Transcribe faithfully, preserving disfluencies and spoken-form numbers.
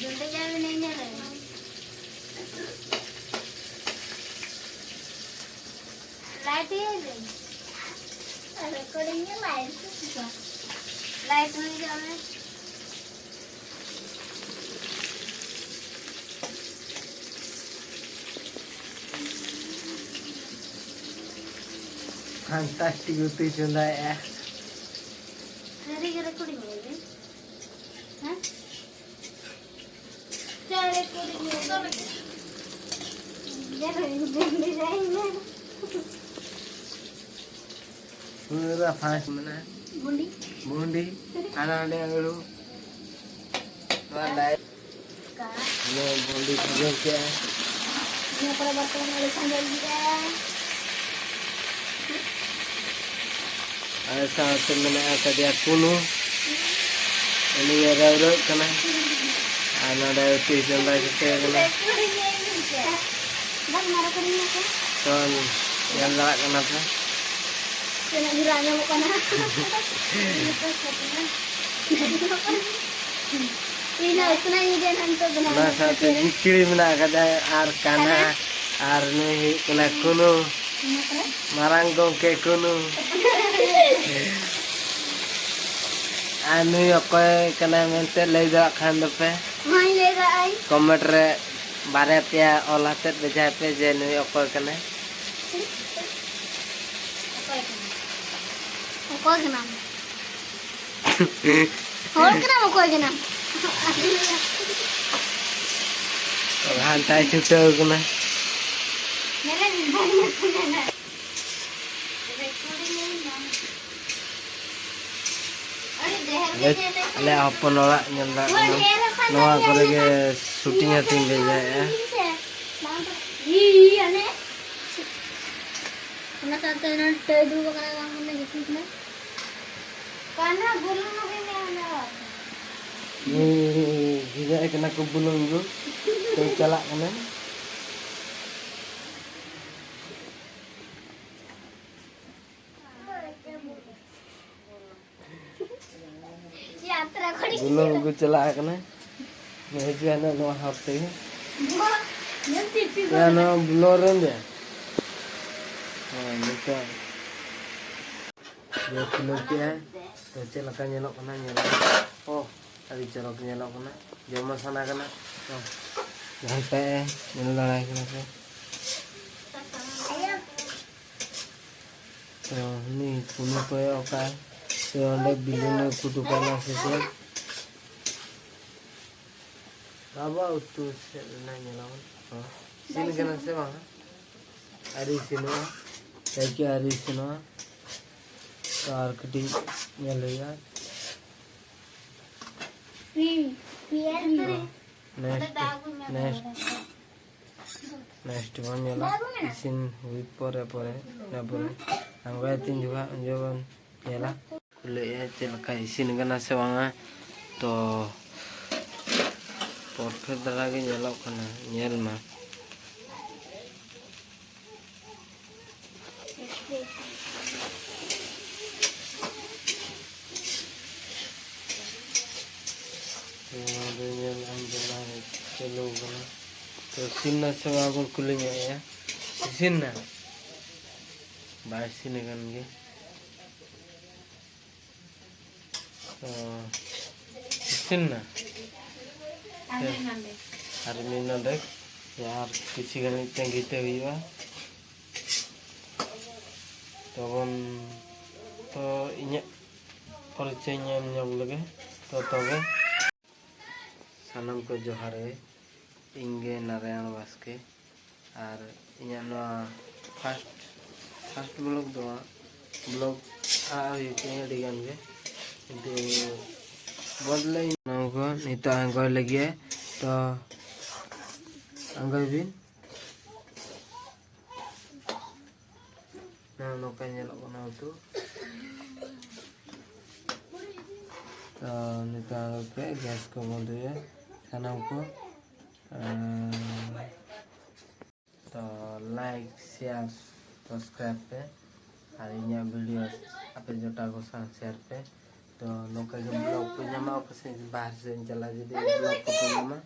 ᱡᱚᱞᱫᱤ ᱪᱟᱵᱤᱱ ᱤᱧ ᱧᱮᱞ ᱞᱮᱜᱮ᱾ ᱞᱟᱭᱤᱴ ᱤᱭᱟᱹᱭ ᱵᱤᱱ᱾ ᱨᱮᱠᱚᱨᱰᱤᱝ ᱜᱮ ᱞᱟᱭᱤᱴ᱾ ᱞᱟᱭᱤᱴ ᱦᱩᱭ ᱠᱟᱜ ᱢᱮ᱾ ᱯᱷᱟᱱᱴᱟᱥᱴᱤᱠ ᱩᱛᱩᱭ ᱪᱚᱸᱫᱟᱭᱮᱜᱼᱟ᱾ ᱥᱟᱹᱨᱤ ᱜᱮ ᱨᱮᱠᱚᱨᱰᱤᱝ ᱮᱫᱟ ᱵᱤᱱ? ᱦᱮᱸ? ᱪᱟ ᱨᱮᱠᱚᱨᱰᱤᱝ ᱮᱫᱟ᱾ ᱯᱩᱨᱟᱹ ᱯᱷᱟᱥᱴ ᱢᱮᱱᱟᱜᱼᱟ᱾ ᱵᱷᱩᱸᱰᱤ᱾ ᱵᱷᱩᱸᱰᱤ, ᱦᱟᱱᱟ ᱦᱟᱸᱰᱮ ᱟᱹᱞᱩ᱾ ᱱᱚᱣᱟ ᱞᱟᱭᱤᱴ᱾ ᱱᱚᱣᱟ ᱵᱷᱩᱸᱰᱤ ᱠᱚ ᱡᱚᱢ ᱠᱮᱜᱼᱟ᱾ ᱤᱱᱟᱹ ᱯᱚᱨᱮ ᱵᱚᱨᱛᱚᱢᱟᱱ ᱟᱹᱞᱩ ᱠᱷᱟᱸᱡᱚ ᱞᱟᱹᱜᱤᱫᱼᱟ᱾ ᱟᱨ ᱥᱟᱶᱛᱮ ᱢᱮᱱᱟᱜ ᱟᱠᱟᱫᱮᱭᱟ ᱠᱩᱱᱩ, ᱩᱱᱤ ᱜᱮ ᱨᱟᱹᱣᱨᱟᱹᱜ ᱠᱟᱱᱟᱭ᱾ ᱟᱨ ᱱᱚᱰᱮ ᱩᱛᱩ ᱤᱥᱤᱱ ᱫᱚᱭ ᱪᱷᱩᱴᱟᱹᱣ ᱠᱟᱱᱟ᱾ ᱵᱟᱝ, ᱢᱟᱨᱟ ᱠᱚ ᱧᱮᱞ ᱠᱚ᱾ ᱛᱚ, ᱧᱮᱞ ᱫᱟᱲᱮᱭᱟᱜ ᱠᱟᱱᱟ ᱯᱮ᱾ ᱛᱤᱱᱟᱹᱜ ᱡᱳᱨ ᱟᱸᱡᱚᱢᱚᱜ ᱠᱟᱱᱟ᱾ ᱤᱧ ᱦᱚᱸ ᱩᱥᱱᱟᱹᱧ ᱤᱫᱤᱭᱟ ᱱᱟᱦᱟᱜ ᱱᱤᱛᱚᱜ ᱫᱚ ᱱᱟᱦᱟᱜ ᱚᱱᱟ ᱥᱟᱶᱛᱮ ᱵᱷᱤᱛᱨᱤ ᱨᱮ᱾ ᱡᱤᱠᱤᱲᱤ ᱢᱮᱱᱟᱜ ᱟᱠᱟᱫᱟ ᱟᱨ ᱠᱟᱱᱟ᱾ ᱠᱟᱱᱟ᱾ ᱟᱨ ᱱᱩᱭ ᱦᱩᱭᱩᱜ ᱠᱟᱱᱟ ᱠᱩᱱᱩ᱾ ᱤᱱᱟᱹ ᱯᱚᱨᱮ? ᱢᱟᱨᱟᱝ ᱜᱚᱢᱠᱮ ᱠᱩᱱᱩ᱾ ᱟᱨ ᱱᱩᱭ ᱚᱠᱚᱭ ᱠᱟᱱᱟᱭ ᱢᱮᱱᱛᱮ ᱞᱟᱹᱭ ᱫᱟᱲᱮᱭᱟᱜ ᱠᱷᱟᱱ ᱫᱚᱯᱮ? ᱢᱟᱧ ᱞᱟᱹᱭ ᱫᱟ ᱟᱭ᱾ ᱠᱚᱢᱮᱱᱴ ᱨᱮ ᱵᱟᱨᱭᱟ ᱯᱮᱭᱟ ᱚᱞ ᱟᱛᱮᱫ ᱵᱷᱮᱡᱟᱭ ᱯᱮ ᱡᱮ ᱱᱩᱭ ᱚᱠᱚᱭ ᱠᱟᱱᱟᱭ᱾ ᱚᱠᱚᱭ ᱠᱟᱱᱟᱢ? ᱚᱠᱚᱭ ᱠᱟᱱᱟᱢ? ᱦᱚᱲ ᱠᱟᱱᱟᱢ, ᱚᱠᱚᱭ ᱠᱟᱱᱟᱢ? ᱜᱷᱟᱱᱴᱟᱭ ᱪᱷᱩᱴᱟᱹᱣ ᱠᱟᱱᱟ᱾ ᱧᱮᱞᱮ ᱢᱮ, ᱵᱟᱹᱧ ᱧᱮᱞ ᱧᱟᱢᱟ᱾ ᱟᱹᱰᱤ ᱰᱷᱮᱨ ᱜᱮ ᱟᱞᱮ, ᱧᱮᱞᱮ ᱟᱞᱮᱭᱟᱜ ᱦᱚᱯᱚᱱ ᱚᱲᱟᱜ ᱧᱮᱞ ᱫᱟᱲᱮᱭᱟᱜ ᱠᱟᱱᱟ᱾ ᱱᱚᱣᱟ ᱠᱚᱨᱮ ᱜᱮ ᱥᱩᱴᱤᱝ ᱦᱟᱹᱴᱤᱝ ᱞᱮ ᱡᱟᱭᱮᱜᱼᱟ᱾ ᱚᱱᱟ ᱥᱟᱶᱛᱮ ᱚᱱᱟ ᱴᱟᱹᱭ ᱫᱩᱲᱩᱵ ᱟᱠᱟᱱᱟ, ᱵᱟᱝ ᱠᱟᱱᱟ, ᱜᱤᱛᱤᱡ ᱠᱟᱱᱟ᱾ ᱠᱟᱱᱟ, ᱵᱩᱞᱩᱝ ᱟᱹᱜᱩᱭ ᱢᱮ, ᱚᱱᱟ ᱚᱲᱟᱜ ᱠᱷᱚᱱ᱾ ᱱᱩᱭ ᱵᱷᱮᱡᱟᱭ ᱠᱟᱱᱟ ᱠᱚ ᱵᱩᱞᱩᱝ ᱟᱹᱜᱩ᱾ ᱛᱚ ᱪᱟᱞᱟᱜ ᱠᱟᱱᱟ᱾ ᱵᱩᱞᱩᱝ ᱟᱹᱜᱩ ᱪᱟᱞᱟᱜ ᱠᱟᱱᱟ᱾ ᱦᱤᱡᱩᱜᱼᱟ ᱱᱟᱜ ᱱᱚᱣᱟ ᱦᱚᱨ ᱛᱮᱜᱮ᱾ ᱭᱟ, ᱱᱚᱣᱟ ᱵᱞᱚᱨ ᱨᱮ ᱫᱮ᱾ ᱦᱳᱭ, ᱱᱤᱛᱚᱜ ᱤᱭᱟᱹ ᱠᱷᱩᱞᱟᱹᱣ ᱠᱮᱜᱼᱟᱭ᱾ ᱛᱚ, ᱪᱮᱫ ᱞᱮᱠᱟ ᱧᱮᱞᱚᱜ ᱠᱟᱱᱟ? ᱧᱮᱞ ᱢᱮ᱾ ᱚ, ᱟᱹᱰᱤ ᱪᱚᱨᱚᱠ ᱧᱮᱞᱚᱜ ᱠᱟᱱᱟ᱾ ᱡᱚᱢ ᱦᱚᱸ ᱥᱟᱱᱟ ᱠᱟᱱᱟ᱾ ᱛᱚ, ᱜᱷᱟᱱᱴᱟᱭᱟᱭ, ᱧᱮᱞ ᱫᱟᱲᱮᱭᱟᱭ ᱠᱟᱱᱟ ᱯᱮ᱾ ᱛᱚ, ᱩᱱᱤ ᱠᱩᱱᱩ ᱠᱚᱭᱚᱜ ᱟᱠᱟᱫ ᱥᱮ ᱚᱸᱰᱮ ᱵᱤᱞᱚᱱᱮ ᱠᱩᱴᱩ ᱠᱟᱱᱟ ᱥᱮ ᱪᱮᱫ? ᱵᱟᱵᱟ ᱩᱛᱩ ᱥᱮᱫ ᱨᱮᱱᱟᱜ ᱧᱮᱞᱟᱵᱚᱱ᱾ ᱦᱚᱸ᱾ ᱤᱥᱤᱱ ᱠᱟᱱᱟ ᱥᱮ ᱵᱟᱝ? ᱟᱹᱣᱨᱤ ᱤᱥᱤᱱᱚᱜᱼᱟ᱾ ᱡᱟᱭᱠᱤ ᱟᱹᱣᱨᱤ ᱤᱥᱤᱱᱚᱜᱼᱟ᱾ ᱛᱚ, ᱟᱨ ᱠᱟᱹᱴᱤᱡ ᱧᱮᱞ ᱦᱩᱭᱩᱜᱼᱟ᱾ ᱯᱤᱭᱟᱡᱽ ᱫᱚ ᱨᱮ᱾ Next, next, next ᱵᱚᱱ ᱧᱮᱞᱟ᱾ ᱤᱥᱤᱱ ᱦᱩᱭ ᱯᱚᱨᱮ, ᱯᱚᱨᱮ, ᱤᱱᱟᱹ ᱯᱚᱨᱮ ᱟᱬᱜᱚᱭᱟ ᱛᱤᱱ ᱡᱚᱠᱷᱟ, ᱩᱱ ᱡᱚᱠᱷᱚᱱ ᱧᱮᱞᱟ᱾ ᱠᱷᱩᱞᱟᱹᱭᱮᱫᱼᱟ ᱪᱮᱫ ᱞᱮᱠᱟ ᱤᱥᱤᱱ ᱠᱟᱱᱟ ᱥᱮ ᱵᱟᱝᱟ᱾ ᱛᱚ, perfect ᱫᱷᱟᱨᱟ ᱜᱮ ᱧᱮᱞᱚᱜ ᱠᱟᱱᱟ, ᱧᱮᱞ ᱢᱟ᱾ ᱱᱚᱣᱟ ᱫᱚ ᱧᱮᱞ ᱟᱢ ᱫᱚ ᱱᱚᱣᱟ ᱪᱟᱹᱞᱩ ᱠᱟᱱᱟ᱾ ᱛᱚ, ᱤᱥᱤᱱ ᱱᱟ ᱥᱮ ᱵᱟᱝ ᱵᱚᱱ ᱠᱩᱞᱤ ᱧᱚᱜ ᱮᱭᱟ᱾ ᱤᱥᱤᱱ ᱱᱟ? ᱵᱟᱭ ᱤᱥᱤᱱ ᱟᱠᱟᱱ ᱜᱮ᱾ ᱛᱚ, ᱤᱥᱤᱱ ᱱᱟ? ᱟᱨ ᱢᱤᱫ ᱱᱚᱰᱮ᱾ ᱟᱨ ᱢᱤᱫ ᱱᱚᱰᱮ᱾ ᱟᱨ ᱠᱤᱪᱷᱩ ᱜᱷᱟᱹᱲᱤᱡ ᱛᱟᱺᱜᱤ ᱛᱮ ᱦᱩᱭᱩᱜᱼᱟ᱾ ᱛᱚᱵᱚᱱ, ᱛᱚ ᱤᱧᱟᱹᱜ ᱯᱚᱨᱤᱪᱚᱭ ᱧᱮᱞ ᱧᱚᱜ ᱞᱮᱜᱮ᱾ ᱛᱚ ᱛᱚᱵᱮ ᱥᱟᱱᱟᱢ ᱠᱚ ᱡᱚᱦᱟᱨ ᱜᱮ᱾ ᱤᱧ ᱜᱮ ᱱᱟᱨᱟᱭᱚᱱ ᱵᱟᱥᱠᱮ᱾ ᱟᱨ ᱤᱧᱟᱹᱜ ᱱᱚᱣᱟ first, first vlog ᱫᱚ ᱵᱟᱝ, vlog ᱟᱲᱟᱜ ᱦᱩᱭ ᱠᱟᱱᱟ ᱟᱹᱰᱤ ᱜᱟᱱ ᱜᱮ, ᱠᱤᱱᱛᱩ ᱵᱚᱫᱞᱮ ᱱᱚᱣᱟ ᱠᱚ ᱱᱤᱛᱚᱜ ᱟᱬᱜᱚᱭ ᱞᱟᱹᱜᱤᱫ᱾ ᱛᱚ, ᱟᱬᱜᱚᱭ ᱵᱤᱱ᱾ ᱱᱚᱜᱼᱚ ᱱᱚᱝᱠᱟ ᱧᱮᱞᱚᱜ ᱠᱟᱱᱟ ᱩᱛᱩ᱾ ᱛᱚ, ᱱᱤᱛᱚᱜ ᱟᱬᱜᱚ ᱠᱟᱛᱮ gas ᱠᱚ ᱵᱚᱱᱫᱚᱭᱟ ᱥᱟᱱᱟᱢ ᱠᱚ᱾ ᱟᱨ ᱛᱚ, like, share, subscribe ᱯᱮ ᱟᱨ ᱤᱧᱟᱹᱜ video ᱟᱯᱮ ᱡᱚᱴᱟ ᱠᱚ ᱥᱟᱶ share ᱯᱮ᱾ ᱛᱚ ᱱᱚᱝᱠᱟ ᱜᱮ ᱵᱞᱚᱜ ᱠᱚ ᱧᱟᱢᱟ, ᱚᱠᱟ ᱥᱮᱫ ᱵᱟᱦᱨᱮ ᱥᱮᱫ ᱤᱧ ᱪᱟᱞᱟᱜᱼᱟ, ᱡᱩᱫᱤ ᱵᱞᱚᱜ ᱠᱚᱯᱮ ᱧᱟᱢᱟ᱾